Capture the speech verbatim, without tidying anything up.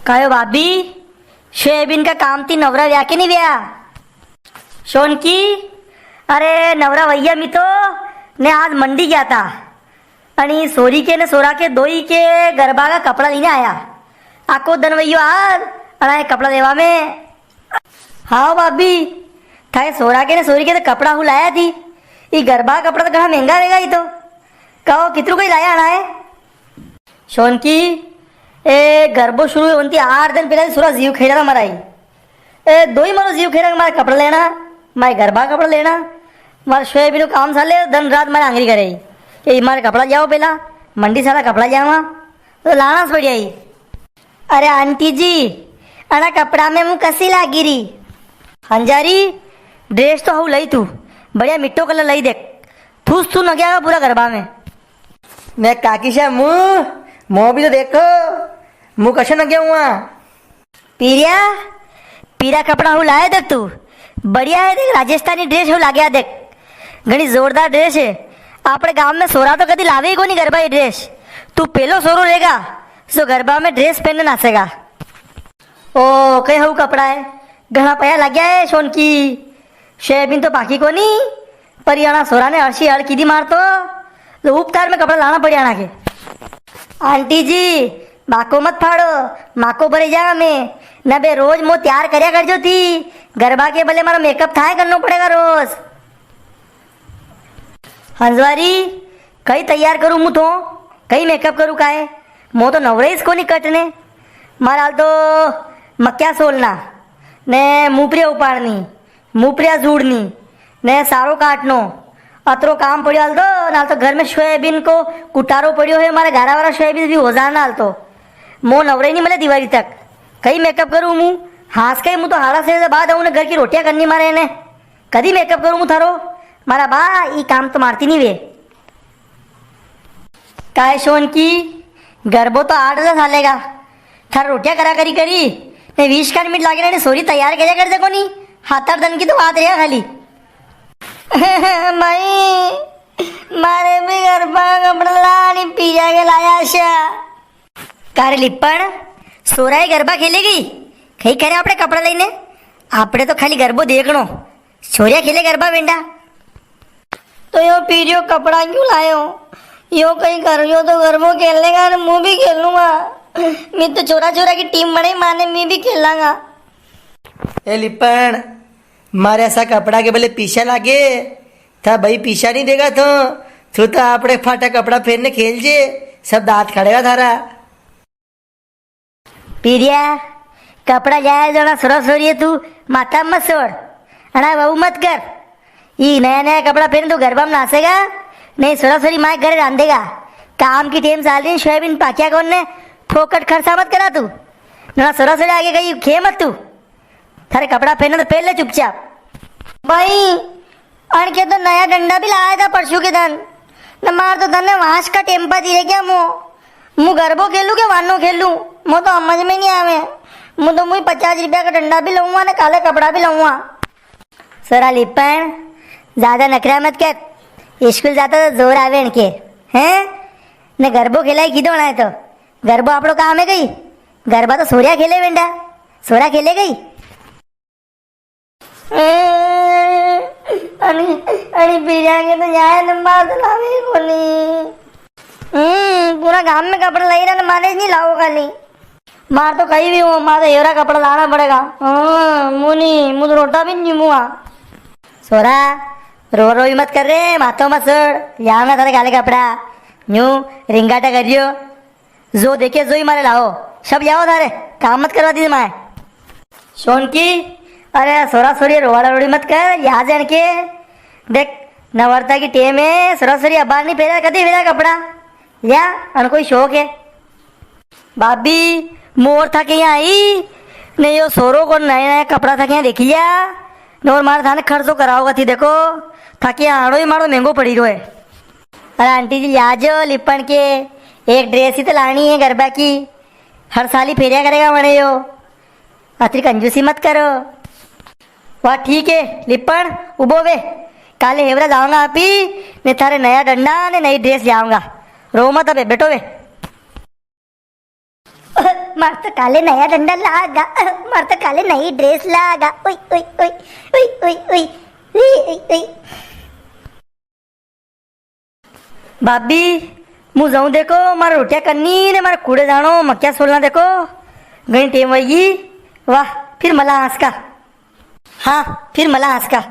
कायो भाभी, सोयाबीन का काम ती नवरा व्या के नी व्या? सोनकी, अरे नवरा वैया, मी तो ने आज मंडी गया था। अणी सोरी के ने सोरा के दोई के गरबा का कपड़ा लेने आया। आको दन वैयो आज अणा ये कपड़ा लेवा में। हाँ भाभी, थाए सोरा के ने सोरी के तो कपड़ा हूँ लाया थी। ई गरबा का कपड़ा तो घणा महंगा रहेगा ही तो। कहो कितरू कोई लाया अणा है? सोनकी, ए गरबो शुरू होन ती आठ दिन पहला सोरा जीव खेड़ा था मारा ही। ए दोई मारो जीव खेड़ा, मारे कपड़ा लेना, मारे गरबा कपड़ा लेना, मारे सोयाबीन को काम साले, दिन रात मारे आंगरी करे ही। ए मारे कपड़ा जाओ पहला, मंडी साला कपड़ा जावा, तो लाना से बढ़िया ही। अरे आंटी जी, अणा कपड़ा में मु कसी लागी री? हंजारी, ड्रेस तो हऊ लई तू, बढ़िया मिट्टो कलर लई देख, थूस थू न गया पूरा गरबा में। मैं काकी सा मु, मो भी तो देखो, मु कसे न गया हुआ। पीरिया, पीरा कपड़ा हऊ लाया देख तू, बढ़िया है देख, राजस्थानी ड्रेस हऊ लाग्या देख, घणी जोरदार ड्रेस है। आपणे गांव में सोरा तो कदी लावे ही कोनी गरबा ही ड्रेस, तू पहलो सोरो रहेगा जो गरबा में ड्रेस पहनने नाचेगा। ओ, कई हऊ कपड़ा है, घणा पया लाग्या है सोनकी। सोयाबीन तो पाकी कोनी, पर याना सोरा ने अड़सी अड़ कीधी मारतो, तो उपतार में कपड़ा लाना पड़े आना के। आंटी जी, बाको मत फाड़ो, माको भरे जा में, न बे रोज मो तैयार करया कर जो थी, गरबा के बले मारो मेकअप थाए करनो पड़ेगा रोज। हंजवारी, कई तैयार करूं मु तो, कई मेकअप करूं काए? मो तो नवरेस कोनी कटने। मारा हाल तो मक्या सोलना, ने मुपरिया उपाड़नी, मुपरिया जूड़नी, ने सारो काटनो, अतरो काम पड़्यो हाल तो। नाल तो घर में सोयाबीन को कुटारो पड़्यो है, मारे गारा वाला सोयाबीन भी हो जाना हाल तो। मो नवरे नी मले दिवारी तक। कई मेकअप करूं मु, हास कई मु तो हाड़ा से बाद आऊं ने घर की रोटियां करनी मारे ने। कदी मेकअप करूं मु थारो? मारा बा, ई काम तो मारती नी वे। काय सोनकी, गरबो तो आठ दस सालेगा। थार रोटियां करा करी करी, ने बीस का मिनट लागे ने सोरी तैयार करे कर दे कोनी। हाथ आठ दन की तो बात रहा खाली। माई, मारे भी गरबा का कपड़ा लानी पीरिया के लाया शा। कारे लिपण, सोराए गरबा खेलेगी? कई करे आपणे कपड़ा लेने? आपणे तो खाली गरबो देखणो। छोरिया खेले गरबा बेंडा। तो यो पीरियो कपड़ा क्यों लायो? यो कई कर, यो तो गरबो खेलने का, मु भी खेलूंगा। मैं तो छोरा छोरा की टीम बने माने, मैं भी खेलांगा। ए लिपण, मारे ऐसा कपड़ा के बले पीछा लागे, था भाई पीछा नी देगा तो, तू तो आपणे फाटा कपड़ा पहनने खेल जे, सब दांत खड़ेगा थारा। पीरिया, कपड़ा जाया जाना सोरा सोरी है तू, माथा मत सोड़, अणा वहू मत कर। ई नया नया कपड़ा पहन तू गरबा में नाचेगा, नी सोरा सोरी माए घरे रांधेगा। काम की टेम चाल री, सोयाबीन पाक्या कोनी, फोकट खर्चा मत करा तू। ना सोरा सोरी आगे कई खे मत तू। थारे कपड़ा पहने तो पहन ले चुपचाप। भाई, अणके तो नया डंडा भी लाया था परसों के दन। न मार तो तने वांस का टेम्पा दिए क्या मो? मु गरबो खेलू के वानो खेलू? मो तो समझ में नी आवे। मु तो मुई पचास रुपया का डंडा भी लऊंगा ने काले कपड़ा भी लऊंगा। सोरा लिपण, ज्यादा नखरा मत कर। स्कूल जाता तो जोर आवे इनके, हैं? ने गरबो खेला ही कीधो ना है तो। गरबो आपणो काम है कई? गरबा तो सोरिया खेले बेंडा। सोरा खेले कई? अणी, अणी पीरिया के तो जाए ने मार तो लावे ही कोनी। हम्म, पूरा गांव में कपड़ा लाई रहा ने मारे नी लाओ खाली। मार तो कई भी हो, मार तो हेवरा कपड़ा लाना पड़ेगा। हाँ, मुनी, मु तो रोटा भी नी मुआ। सोरा, रो रो ही मत कर रे, माथो मत सड़। लाऊंगा थारे काले कपड़ा। न्यू रिंगाटा करियो। जो देखे जो ही मारे लाओ, सब लाओ थारे, काम मत करवा दीजिए माए। सोनकी, अरे सोरा सोरी रोवाड़ा रोड़ी मत कर, या जण के। देख, नवरता की टेम है, सोरा सोरी अबार नी फेरा, कदी फेरा कपड़ा? या, अन कोई शौक है? भाभी, मोर था के यहाँ आई, ने यो सोरो को नया नया कपड़ा था के यहाँ देखी लिया, ने और मारे थाने खर्चो कराओगा थी, देखो, था के यहाँ आणो ही मारो महंगो पड़ी रो है। अरे आंटी जी, लाजो लिपण के, एक ड्रेस ही तो लानी है गरबा की, हर साल ही फेरिया करेगा वणे यो, अतरी कंजूसी मत करो। वाह ठीक है लिपण, उबो वे, काले हेवरा जाऊंगा आप ही, ने थारे नया डंडा ने नई ड्रेस लाऊंगा, रो मत अबे, बैठो वे। मार तो काले नया डंडा लागा, मार तो काले नई ड्रेस लागा। ओई, ओई, ओई। भाभी, मु जाऊं देखो, मारे रोटियां करनी ने मारे कूड़े जाणो, मक्या सोलना देखो, घणी टेम वईगी। वाह, फिर मला हांस का। हाँ, फिर मला हांस का।